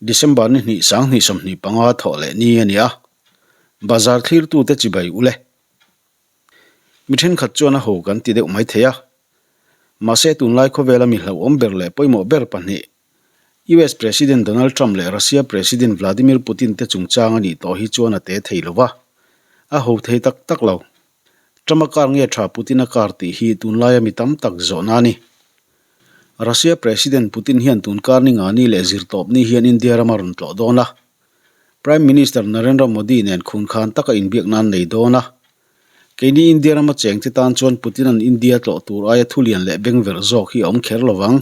December ni hnih 20 25 thawh leh ni a ni a, bazar thlirtute chibai ule. Mi thenkhat chuan a ho kan ti deuh mai thei a, mahse tunlai khawvela mi hlauhawm ber leh pawimawh ber pahnih, US President Donald Trump leh Russia President Vladimir Putin te chungchang a nih tawh hi chuan a te thei lo va, a ho thei tak tak lo. Trump-a kar nge tha Putin-a kar tih hi tunlaia mi tam tak zawhna a ni. Russia President Putin hian tunkar ni nga ni leh zirtawpni hian India rama rawn tlawh dawn a, Prime Minister Narendra Modi nen khunkhan taka inbiak nan nei dawn a. Keini India rama chengte tan chuan Putin-a'n India tlawh tur aia thulian leh bengverh zawk hi a awm kher lo vang.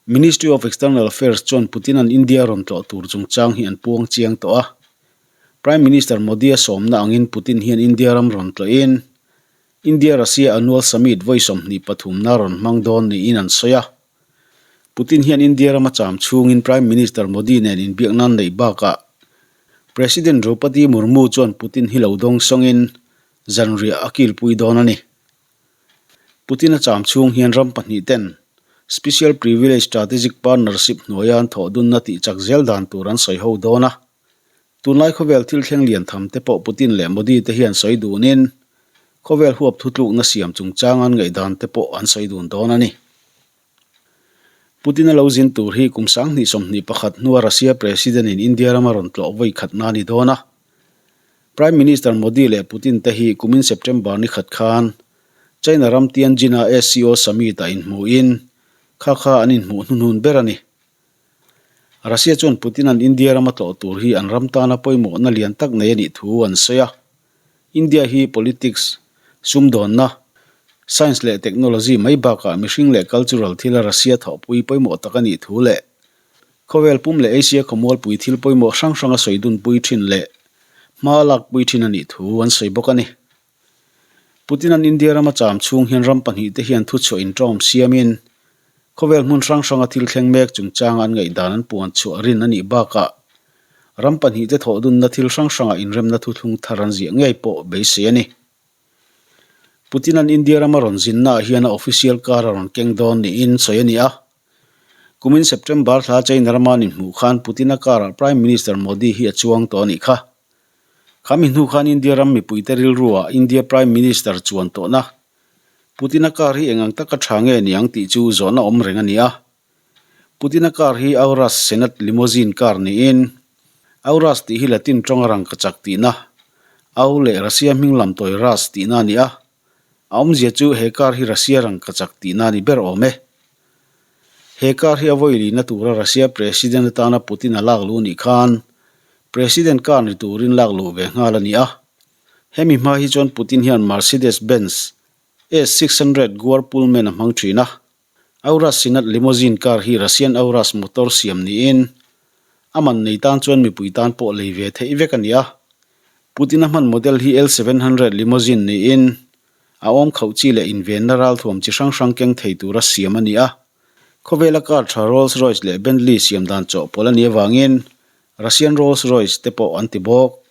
Ministry of External Affairs chuan Putin-a'n India rawn tlawh tur chungchang hi an puang chiang tawh a. Prime Minister Modi-a sawmna angin Putin hian India ram rawn tlawhin India-Russia Annual Summit vawi 23 na rawn hmang dawn niin an sawi a. Putin hian India rama cham chhungin Prime Minister Modi nen inbiak nan neih bakah President Droupadi Murmu chuan Putin hi lo dawng sawngin zanriah a kilpui dawn a ni. Putin a cham chhung hian ram pahnih ten Special Privilege Strategic Partnership hnuaia an thawh dunna tih chak zel dan tur an sawi ho dawn a. Tunlai khawvel thil thleng lian tham te pawh Putin leh Modi te hian sawi dunin khawvel huap thutlukna siam chungchang an ngaihdan te pawh an sawi dun dawn a ni. Putin a lo zin tur hi kum 2021 hnua Russia President in India rama rawn tlawh vawi khatna a ni dawn a. Prime Minister Modi leh Putin te hi kumin September ni khat khan China ram Tianjin-a SCO Summit-ah inhmuhin kha kha an inhmuh hnuhnun ber a ni. Russia chuan Putin-a'n India rama tlawh tur hi an ram tana pawimawhna lian tak nei a nih thu an sawi a. India hi politics, sumdawnna, science leh technology mai bakah mihring leh cultural thila Russia thawhpui pawimawh tak a nih thu leh khawvel pum leh Asia khawmualpui thil pawimawh hrang hranga sawi dunpui thin leh hma lakpui thin a nih thu an sawi bawk a ni. Putin-a'n India rama cham chhung hian ram pahnihte hian thuchhuah intawm siamin khawvel hmun hrang hranga thil thleng mek chungchanga an ngaihdan an puan chhuah rin a nih bakah ram pahnihte thawh dunna thil hrang hrangah inremna thuthlung thar an ziah ngei pawh beisei a ni. Putin-a'n India rama rawn zinnaah hian a official car a rawn keng dawn niin sawi a ni a. Kumin September thla China rama an inhmuh khan Putin-a car-ah Prime Minister Modi hi a chuang tawh a nih kha. Khami hnu khan India ram mipuite rilruah India Prime Minister chuan tawhna Putin-a car hi eng ang taka tha nge niang tih chu zawhna awm reng a ni a. Putin-a car hi Aurus Senat limousine car niin Aurus tih hi Latin tawnga rangkachak tihna, Au leh Russia hming lam tawi Rus tihna a ni a. A awmzia chu he car hi Russia rangkachak tihna a ni ber awm e. He car hi a vawi lihna tura Russia President atana Putin a lak luh nih khan President car ni turin lak luh ve nghal a ni a. Hemi hma hi chuan Putin hian Mercedes Benz S600 Guar Pullman a hmang thin a. Aurus Senat limousine car hi Russian Aurus motor siam niin a man nei tan chuan mipui tan pawh lei ve theih vek a ni a. Putin-a hman model hi L700 limousine niin a awm khauh chi leh invenna ralthuam chi hrang hrang keng thei tura siam a ni a. Khawvela car tha Rolls Royce leh Bentley siam dan chawhpawlh a nih avangin Russian Rolls Royce te pawh an ti bawk.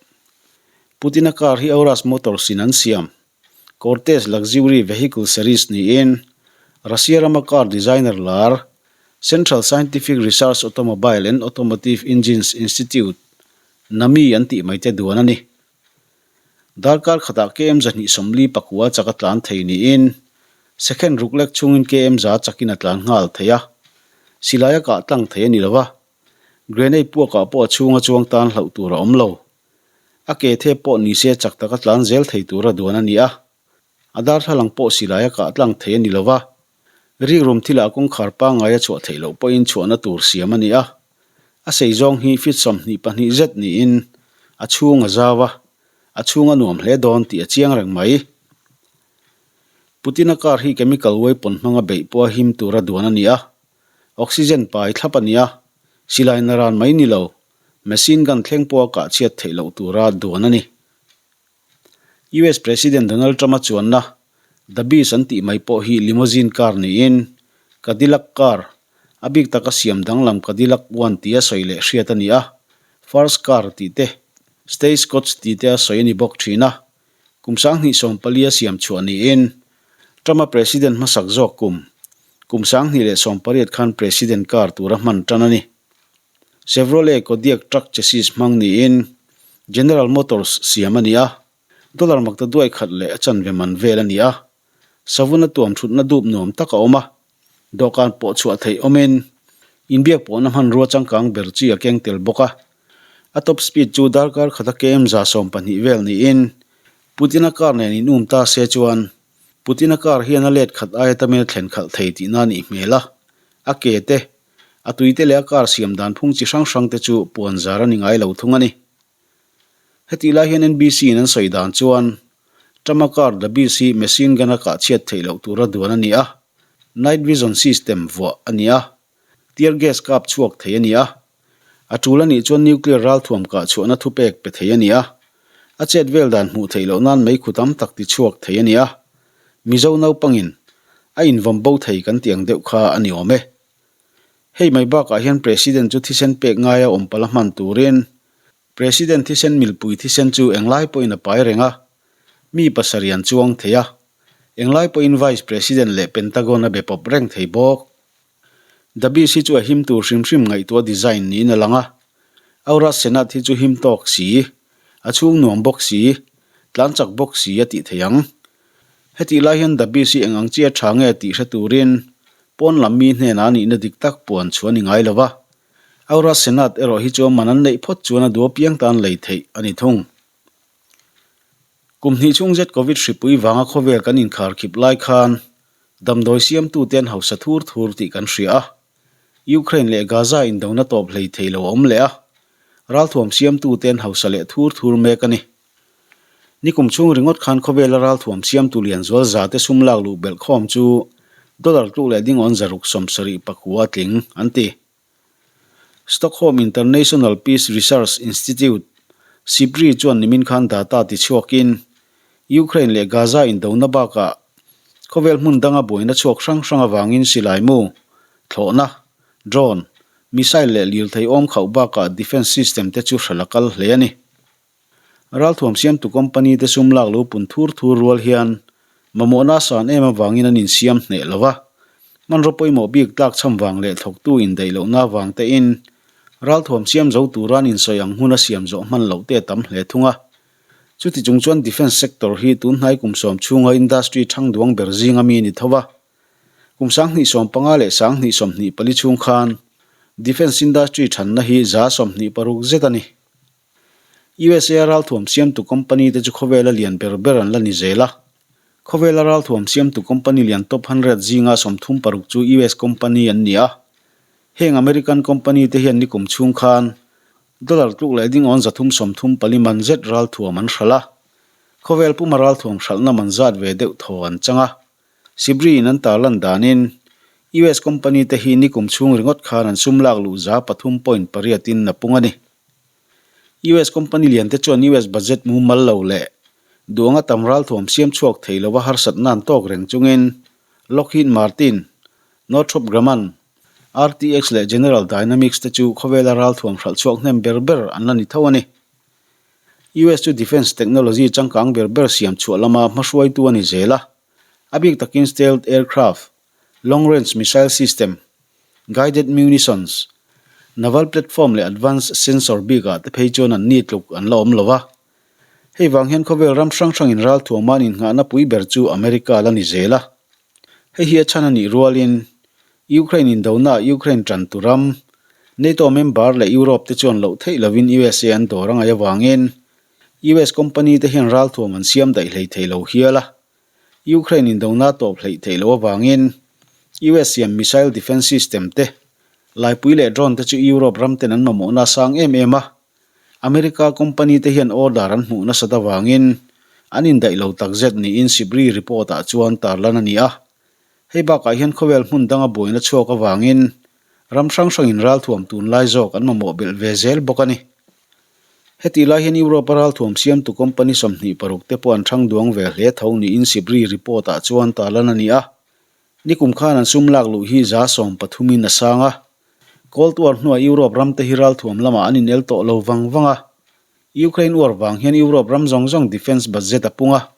Putin-a car hi Aurus Motors in an siam. Cortez Luxury Vehicle Series niin Russia rama car designer lar Central Scientific Research Automobile and Automotive Engines Institute, NAMI an tih mai te duan a ni. Darkar khatah KM 244 chak a tlan thei niin second ruk lek chhungin KM za chakin a tlan nghal thei a, silai a kah tlang thei a ni lo va, grenade puakah pawh a chhunga chuang tan hlauh tur a awm lo. A ke thep pawh ni se chak taka tlan zel thei tura duan a ni a, a darthlalang pawh silai a kah tlang thei a ni lo va, rikrum thilah kawngkhar pangngai a chhuah theih loh pawhin chhuahna tur siam a ni a, a sei zawng hi feet 22 zet niin a chhung a zau a, a chhung a nuam hle dawn tih a chiang reng mai. Putin-a car hi chemical weapon hmanga beih pawha him tura duan a ni a, oxygen pai thlap a ni a, silai naran mai ni lo, Machine gun thleng pawha kah chhiat theih loh tura duan a ni. US President Donald Trump-a chuanna The Beast an tih mai pawh hi limousine car niin Cadillac car, a bik taka siam danglam Cadillac One tia sawi leh hriat a ni a, First car tih te, Stagecoach tih te a sawi a ni bawk thin a. Kum 2014 a siam chhuah niin Trump-a President hmasak zawk kum, kum 2018 khan President car tura hman tan a ni. Chevrolet Kodiaq truck chassis hmang niin General Motors siam a ni a, dollar makta duai khat leh a chanve man vel a ni a. Savun a tuam thutna dup nuam tak a awm a, dawhkan pawh chhuah theih awmin inbiak pawhna hmanrua changkang ber chi a keng tel bawk a. A top speed chu darkar khata km 12 vel niin Putin-a car nen in um ta se chuan Putin-a car hian a let khat aia tamin a thlen khalh thei tihna a nih hmel a, a ke te, a tuite leh a car siam dan phung chi hrang hrang te chu puan zar a ni ngai lo thung a ni. Hetih lai hian NBC in an sawi dan chuan Trump-a car The Beast hi machine gun a kah chhiat theih loh tura duan a ni a, night vision system vuah a ni a, tear gas kap chhuak thei a ni a, a tul a nih chuan nuclear ralthuam kah chhuahna thupek pe thei a ni a, a chet vel dan hmuh theih loh nan meikhu tam tak ti chhuak thei a ni a, Mizo naupangin a invawm bo thei kan tih ang deuh kha a ni awm e. Hei mai bakah hian President chu thisen pek ngaia awm pala hman turin President thisen milpui thisen chu englai pawhin a pai reng a, mi pasarih an chuang thei a, englai pawhin Vice President leh Pentagon a be pawp reng thei bawk. Dabis hi chu a him tur hrim hrim ngaihtuah design niin a lang a, Aurus Senat hi chu him tawk si, a chhung nuam bawk si, tlan chak bawk si a tih thei ang. Hetih lai hian Dabis hi eng ang chi a tha nge tih hre turin Pawn lam mi hnenah a nihna dik tak puan chu a ni ngai lo va, Aura Senat erawh hi chuan man an neih phawt chuan a duh apiang tan lei theih a ni thung. Kum hnih chhung zet Covid hripui vanga khawvel kan inkhar khip lai khan damdawi siamtute an hausa thur thur tih kan hria a, Ukraine leh Gaza indona tawp hlei thei lo a awm leh a, ralthuam siamtute an hausa leh thur thur mek a ni. Nikum chhung ringawt khan khawvela ralthuam siamtu lian zual za te sum lak luh belh khawm chu dollar tluk leh dingawn 679 a tling, an ti. Stockholm International Peace Research Institute, SIPRI, chuan nimin khan data tichhuakin Ukraine leh Gaza indona bakah khawvel hmun danga buaina chhuak hrang hrang avangin silai mu, thlawhna, drone, missile leh lirthei awm khauh bakah defence system te chu hralh a kal hle a ni. Ralthuam siamtu company te sum lak lo pun thur thur rual hian mamawhna a san em avangin an insiam hneh lo va, hmanraw pawimawh bik tlak chham vang leh thawktu indaih lohna avang tein ralthuam siam zo tura an insawi ang hmun a siam zawh hman loh te a tam hle thung a. Chuti chung chuan defence sector hi tun hnai kum sawm chhunga industry thang duang ber zinga mi a ni tho va. Kum 2015 leh 2024 chhung khan defence industry thanna hi 26% zet a ni. USA ralthuam siamtu company te chu khawvela lian ber ber an la ni zel a. Khawvela ralthuam siamtu company lian top 100 zinga 36 chu US company an ni a. Heng American company te hian nikum chhung khan dollar tluk leh dingawn 334 man zet ralthuam an hralh a. Khawvel puma ralthuam hralhna man zat ve deuh thaw an chang a. Sibri in an tarlan danin US company te hi nikum chhung ringawt khan an sum lak luh 3.8 in a pung a ni. US company lian te chuan US budget mumal lo leh duanga tam ralthuam siam chhuak thei lova harsatna an tawk reng chungin Lockheed Martin, Northrop Grumman, RTX leh General Dynamics te chu khawvela ralthuam hralh chhuak hnem ber ber an la ni tho a ni. US chu defence technology changkang ber ber siam chhuah lama hmahruaitu a ni zel a, a bik takin stealth aircraft, long range missile system, Guided munitions, Naval platform leh advanced sensor bikah te phei chuan an ni tluk an la awm lo va. Hei vang hian khawvel ram hrang hrangin ralthuam an innghahna pui ber chu America la ni zel a. Hei hi a chhan a nih rualin Ukraine indonaah Ukraine tantu ram, NATO member leh Europe te chuan loh theih lovin USA an dawr a ngaih avangin US company te hian ralthuam an siam daih hlei thei lo hial a. Ukraine indona tawp hleih theih loh avangin US siam missile defence system te, laipui leh drone te chu Europe ram ten an mamawhna a sang em em a. America company te hian order an hmuh nasat avangin an indaih lo takzet niin SIPRI report ah chuan tarlan a ni a. Hei bakah hian khawvel hmun danga buaina chhuak avangin ram hrang hrangin ralthuam tunlai zawk an mamawh belh ve zel bawk a ni. Hetih lai hian Europe-a ralthuam siamtu company 26 te pawh an thang duang ve hle tho niin SIPRI report-ah chuan tarlan a ni a. Nikum khan an sum lak luh hi 13% in a sang a. Cold War hnuah Europe ram te hi ralthuam lamah an inel tawh lo vang vang a. Ukraine war vang hian Europe ram zawng zawng defence budget a pung a.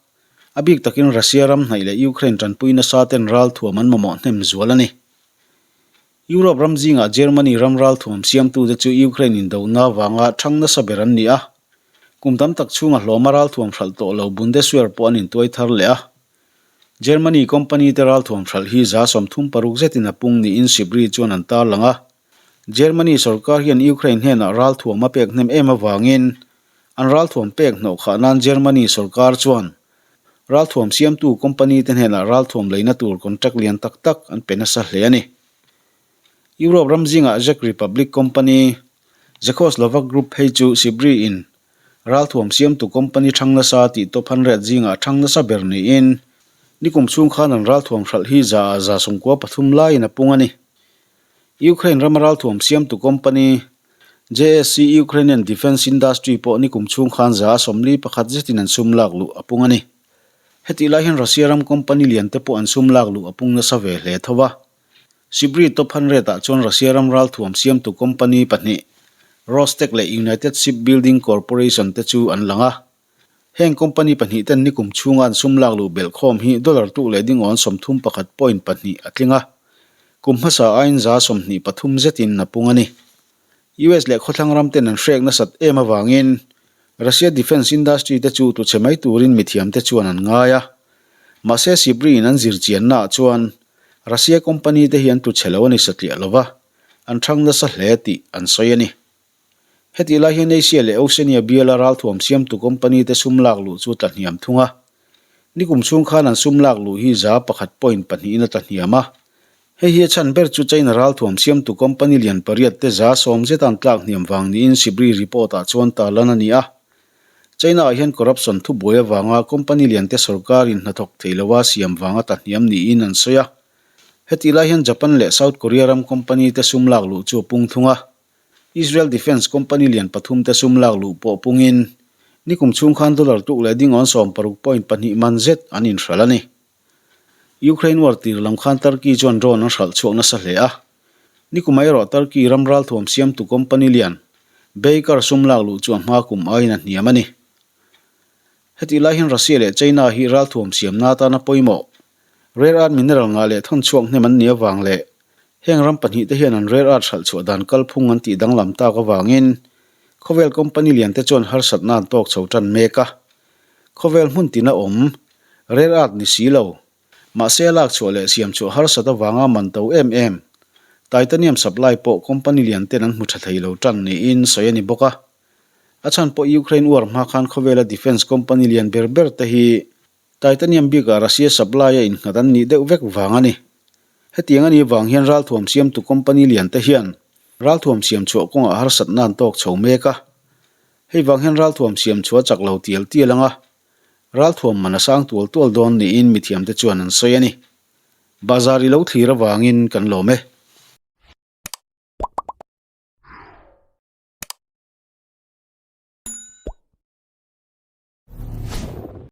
A bik takin Russia ram hnaih leh Ukraine tanpui nasa ten ralthuam an mamawh hnem zual a ni. Europe ram zingah Germany ram ralthuam siamtute chu Ukraine indona avanga thang nasa ber an ni a. Kum tam tak chhunga hlawma ralthuam hralh tawh lo Bundeswehr pawh an intuai thar leh a. Germany company te ralthuam hralh hi 36 zetin a pung niin Sibri chuan an tarlang a. Germany sorkar hian Ukraine hnenah ralthuam a pek hnem em avangin an ralthuam pek hnawh khah nan Germany sorkar chuan ralthuam siamtu company te hnenah ralthuam leina tur contract lian tak tak an pe nasa hle a ni. Europe ram zingah Czech Republic company Czechoslovak Group phei chu Sibri in ralthuam siamtu company thang nasa tih top 100 zingah thang nasa ber niin nikum chhung khan an ralthuam hralh hi 93% laiin a pung a ni. Ukraine rama ralthuam siamtu company JSC Ukrainian Defence Industry pawh nikum chhung khan 41% zetin an sum lak luh a pung a ni. Hetih lai hian Russia ram company lian te pawh an sum lak luh a pung nasa ve hle tho a. Sibri top 100 ah chuan Russia ram ralthuam siamtu company pahnih Rostec leh United Shipbuilding Corporation te chu an lang a. Heng company pahnih ten nikum chhunga an sum lak luh belh khawm hi dollar tuk leh dingawn 31.2 a tling a, kum hmasa aiin 23% zetin a pung a ni. US leh khawthlang ram ten an hrek nasat em avangin Russia defence industry te chu tluchhe mai turin mithiam te chuan an ngai a. Mahse Sibri in an zir chiannaah chuan Russia company te hi an tluchhe lo a ni satliah lova, an thang nasa hle tih an sawi a ni. Hetih lai hian Asia leh Oceania biala ralthuam siamtu company te sum lak luh chu tlahniam thung a. Nikum chhung khan an sum lak luh hi 1.2 in a tlahniam a. Hei hi a chhan ber chu China ralthuam siamtu company lian pariat te 10% zeta an tlak hniam vang niin Sibri report ah chuan tarlan a ni a. China ah hian corruption thubuai avanga company lian te sorkar in hnathawk thei loa siam vanga tlahniam niin an sawi a. Hetih lai hian Japan leh South Korea ram company te sum lak luh chu a pung thung a. Israel Defence Company lian pathum te sum lak luh pawh pungin nikum chhung khan dollar tuk leh dingawn 60.2 man zet an inhralh a ni. Ukraine war tir lam khan Turkey chuan drone an hralh chhuak nasa hle a. Nikum ah erawh Turkey ram ralthuam siamtu company lian Baykar sum lak luh chu a hma kum aiin a hniam a ni. Hetih lai hian Russia leh China hi ralthuam siamna atana pawimawh rare earth mineral ngah leh thawn chhuak hnem an nih avang leh Heng ram pahnihte hian an rare earth hralh chhuah dan kalphung an tih danglam tak avangin khawvel company liante chuan harsatna an tawk chho tan mek a. Khawvel hmun tina awm rare earth ni si lo. Mahse a lak chhuah leh siam chhuah harsat avanga man to em em titanium supply pawh company lianten an hmu tha thei lo tan niin sawi a ni bawk a. A chhan pawh Ukraine war hma khan khawvela defence company lian ber ber te hi Titanium bikah Russia supply a innghat an nih deuh vek vang a ni. Hetiang a nih vang hian ralthuam siamtu company lian te hian ralthuam siam chhuah kawngah harsatna an tawk chho mek a. Hei vang hian ralthuam siam chhuah chak lo tial tial anga ralthuam man a sang tual tual dawn niin mithiamte chuan an sawi a ni. Bazar i lo thlir avangin kan lawm e.